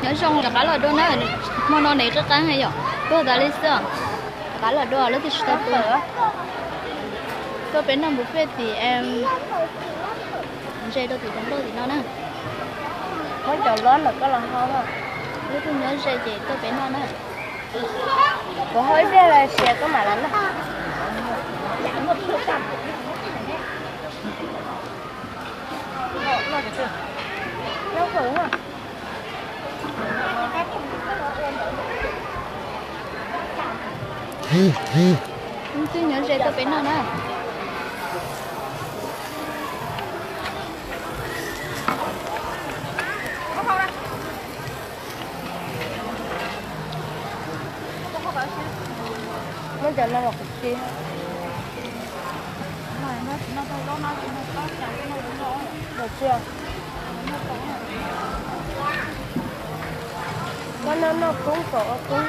Nyob zoo, rov qab los dua na, hmo no nws qab qeeb yom, tuag tas li xwb. Rov qab los dua, lub twg tsis tau pw. Tuaj peb noj buffet tim, ze rau tim rooj nroj tim no na. Muab cov lob ntawm koj los ho. Lub twg nyob ze ces tuaj peb noj na. Kuv hau ib pliag los sis koj mam los noj. Lub twg nyob ze tuaj peb noj na. Muab cov no los kuv tsis. Koj noj noj koob kom ua koob.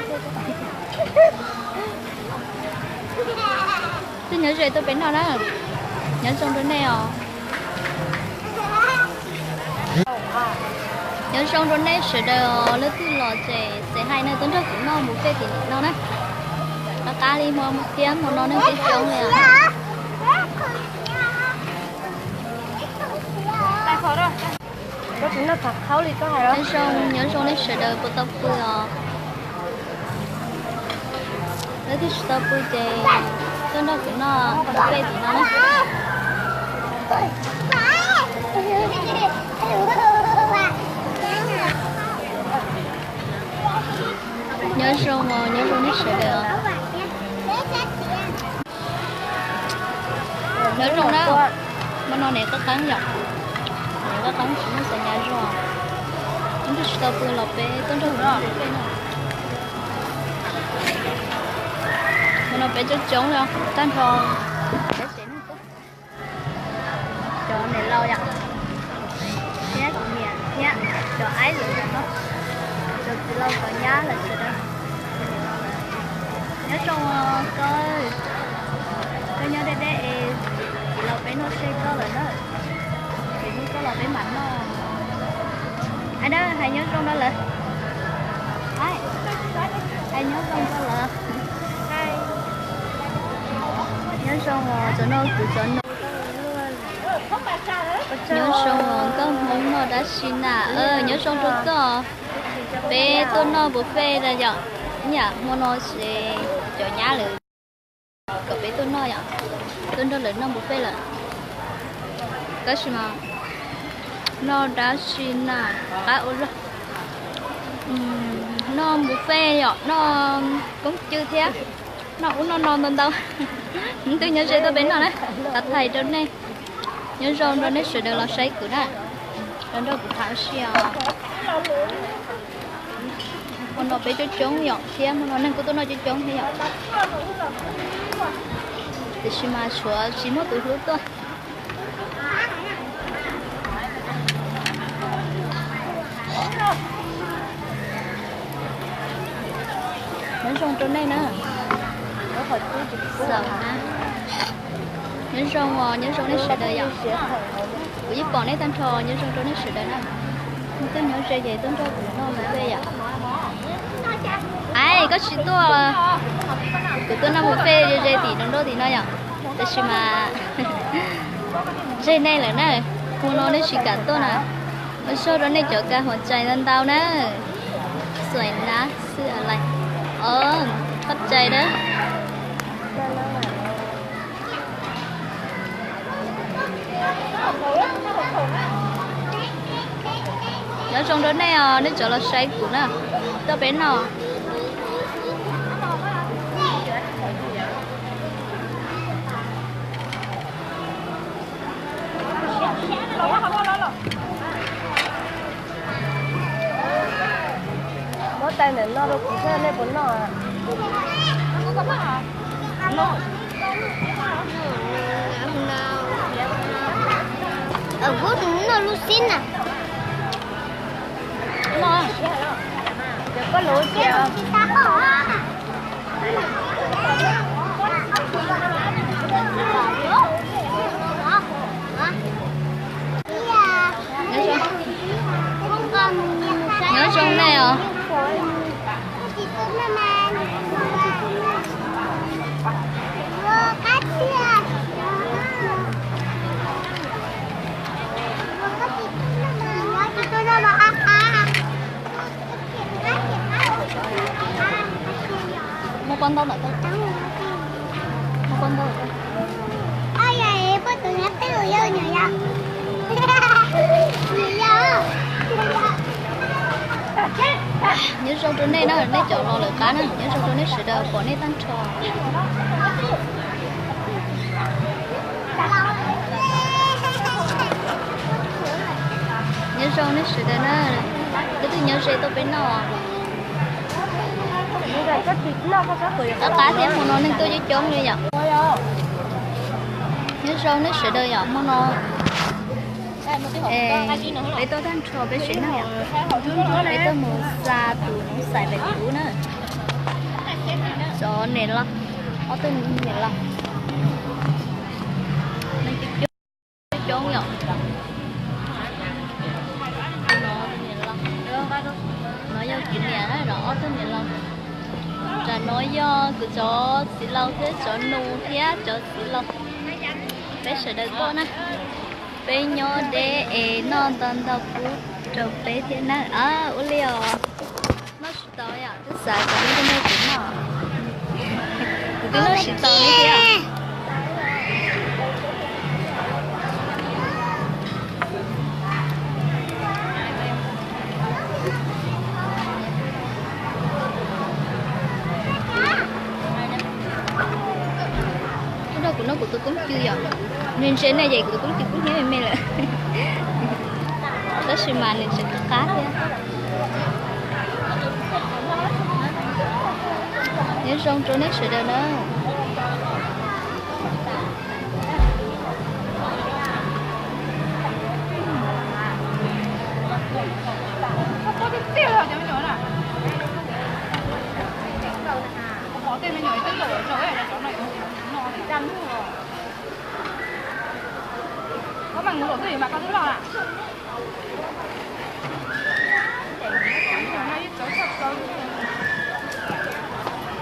Twb nyob ze tuaj peb noj na. Nyob zoo rau nej os. Nyob zoo rau nej sawv daws, lub twg los ces xav hais nej tuaj nrog kuv noj mus peb tim no na. Qab qab li hmo thiab, hmo no neeg coob coob li. Nyob zoo, nyob zoo nej sawv daws puas tau pw os. Lub twg tsis tau pw ces tuaj nrog kuv noj mus peb tim no na. Nyob zoo os, nyob zoo nej sawv daws os. Nyob zoo na, hmo no nws qab qeeb yom, nws qab qeeb tsis muaj xav nyas zog, ib tug tsis tau pw los peb tuaj nrog kuv noj peb no. Hmo no peb coob coob li, tag nrho peb tsev neeg tuaj, cov niam laus yom, thiab kuv niam thiab cov aib lawv no, cov txiv laus cov nyab lawv sawv daws. Nyob zoo koj, koj nyob deb deb es txiv laus peb noj tseg koj lawm na, txiv hlub koj los peb mam noj. Ai dab hais nyob zoo rau lawv, hais nyob zoo rau lawv. Nyob zoo os, cov no kuv cov no. Nyob zoo os, nkauj Hmoob noj dab tsi na? Nyob zoo rau koj. Peb tuaj noj buffet na yom, yam hmo no ces cov nyab lawv kom peb tuaj noj yom, tuaj nrog lawv noj buffet lawm. Tab sis mas noj dab tsi na, qab ua luaj. Noj buffet yom, noj koob cw thiab noj ub noj no ntau ntau. Twb nyob ze tuaj peb noj na, xav hais rau nej. Nyob zoo rau nej sawv daws los saib kuv na, los nrog kuv tham ua si os. Hmo no peb coob coob yom, thiab hmo no neeg kuj tuaj noj coob coob thiab yom. Tiam sis mas tshuav tsis muaj tus hlub tuaj. Nyob zoo rau nej na. Nyob zoo os, nyob zoo nej sawv daws yom. Kuv yeej pom nej tag nrho, nyob zoo rau nej sawv daws na. Tuaj nyob ze ces tuaj nrog kuv noj mus peb yom. Ai, koj tsis tuaj, kuv tuaj noj mus peb ze ze tim nroo nroj tim no yom. Tab sis mas tseg nej lawm na, hmo no nej tsis kam tuaj na. Ua tsaug rau nej cov ka huam cais ntau ntau na. Xuaim nab xwb lais. Qhov cais dawb. Nyob zoo rau nej os, nej cov los saib kuv na, tuaj peb noj. Muab tais ntawm no rau kuv thiab, nej puas noj? Kuv noj lub xib na. Cov koj lov tias. Ntau ntawm ko. Nyob zoo rau nej na, nej cov los lawm qab na, nyob zoo rau nej sawv daws, pom nej tag nrho. Nyob zoo nej sawv daws na, leej twg nyob ze tuaj peb noj. Qab qab thiab, hmo no neeg tuaj coob coob li yom. Nyob zoo nej sawv daws yom, hmo no peb tuaj tag nrho peb sawv daws yom. Peb tuaj mus xa tus noob xais pem kuv na. Cov niam laus, ob tug niam laus. Coob yom. No yog kuv niam na, no ob tug niam laus. Tam no yog kuv cov txiv laus thiab cov nus thiab cov txiv laus. Peb sawv daws tuaj na. Peb nyob deb es noj ntau ntau pub rau peb thiab na. Ua li os. Noj tsis tau yom, twb xav kom nej tuaj nrog kuv noj. Kuv twb noj tsis tau li thiab. Ua rau kuv noj kuv tus koob cw yom. Nws ntse ne, ces kuv tus koob cw kub hnyiab me me lawm. Tab sis mas nws tseem qab thiab. Nyob zoo rau nej sawv daws na.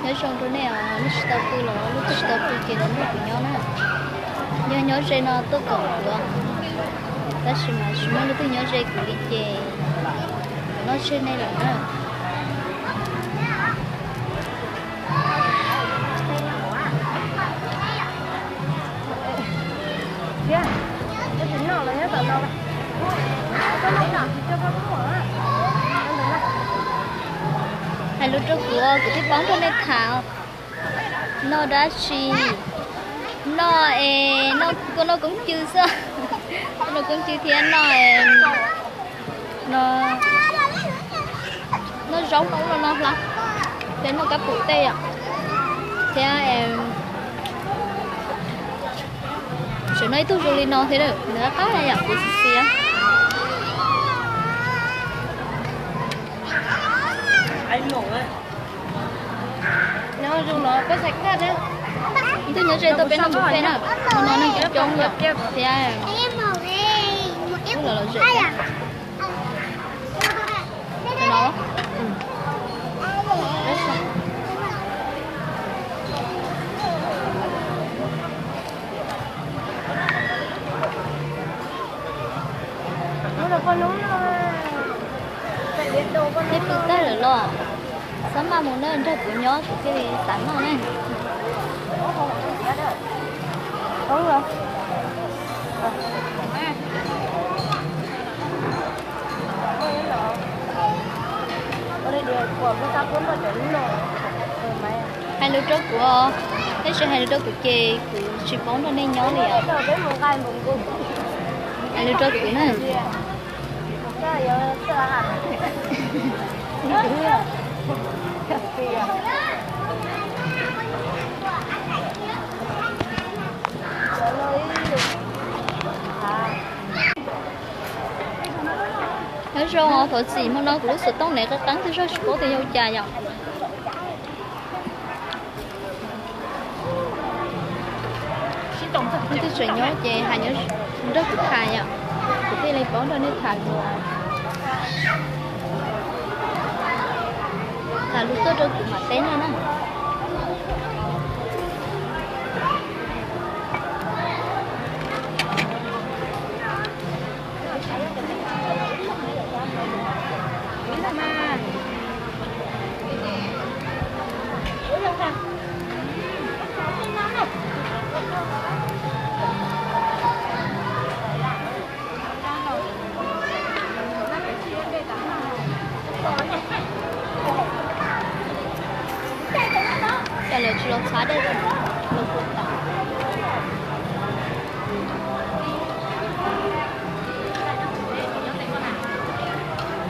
Nyob zoo rau nej os, nej tsis tau pw los nej tsis tau pw ces los nrog kuv nyob na. Yog nyob ze no tuaj koom kuv, tab sis mas tsis muaj leej twg nyob ze kuv li ces kuv noj tseg nej lawm na. Hais lus rau kuv, kuv thiaj paub nrog nej tham. Noj dab tsi? Noj es, koj noj koob cw xwb. Koj noj koob cw thiab noj, no, noj zaub no, no hla, thiab noj kab pum tej, thiab tseem noj ib tug zoo li no thiab, nws qab qab yam kuv xis xis. Ib tug nyob ze tuaj peb noj ntsuv peb na, no neeg coob coob yom, thiab ub los los zem. Twb pw tag lawm los, xab maj mus na, nrog kuv nyob kuv thiaj li xav noj ne. Hais lus rau kuv, tab sis hais lus rau kuv ces kuv tsis paub nrog nej nyob li os. Hais lus rau kuv na. Nyob zoo os, thov txim hmo no kuv lub xov tooj ne qeeb qeeb twb zog tsis paub tias yog ua cas yom. Leej twg tseem nyob ces hais nrog kuv tham yom, kuv thiaj li paub nrog nej tham dua. Tham lus tuaj rau kuv mam teb nej na.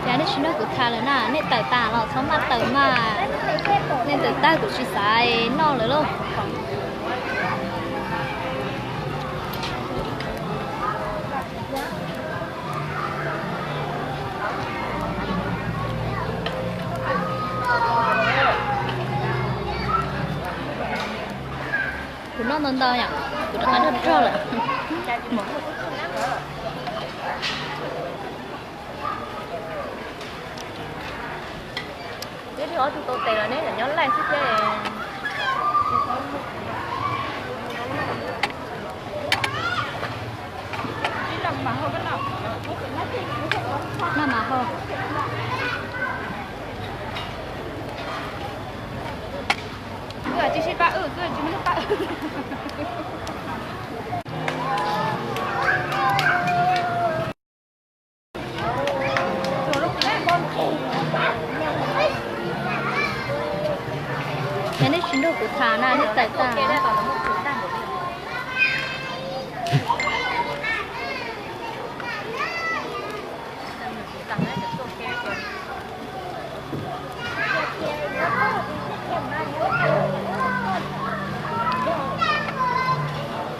Ces nej tsis nrog kuv tham lawm na, nej tawm tas los txhob maj tawm mas, nej tawm tag kuv tsis xav noj lawm lauj. Kuv noj ntau ntau yom, kuv rov qab nrog rog lawm. Twb ob tug tau tes los neb nyob laij xwb thiab. Noj mas hau. Yog nej tsis nrog kuv tham na, nej tawm tag.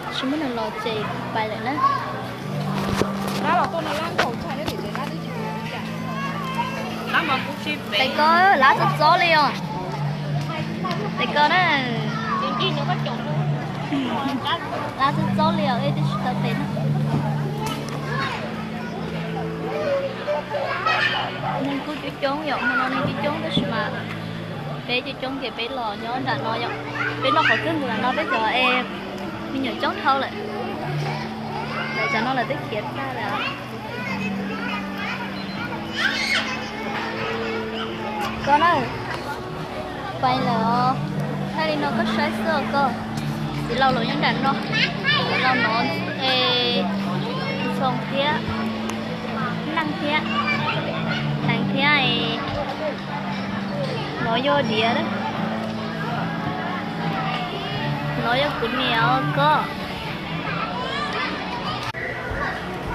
Tsis muaj neeg los ces pais lawm na. Tes ko lab txob txob li os. Tes ko na. Lab txob txob li os, ej twb tsis tau tes na. Neeg kuj coob coob yom, hmo no neeg coob coob tab sis mas peb coob coob ces peb los nyob nram no yom. Peb noj qhov twg ntawm no peb cov es me nyuam coob dhau lawm. Lawv cov no lawv twb khiav tag lawm. Koj na, pais lawm os. Thaij li no koj saib xwb os koj. Txiv laus los nyob nram no, txiv laus no es Ntxhoo thiab Neej thiab Neej thiab es no yog Diav na. No yog kuv niam os koj.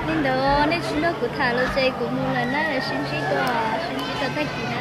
Li ntawd nej tsis nrog kuv tham los ces kuv mus lawm na, sib ntsib dua, sib ntsib dua tag kis na.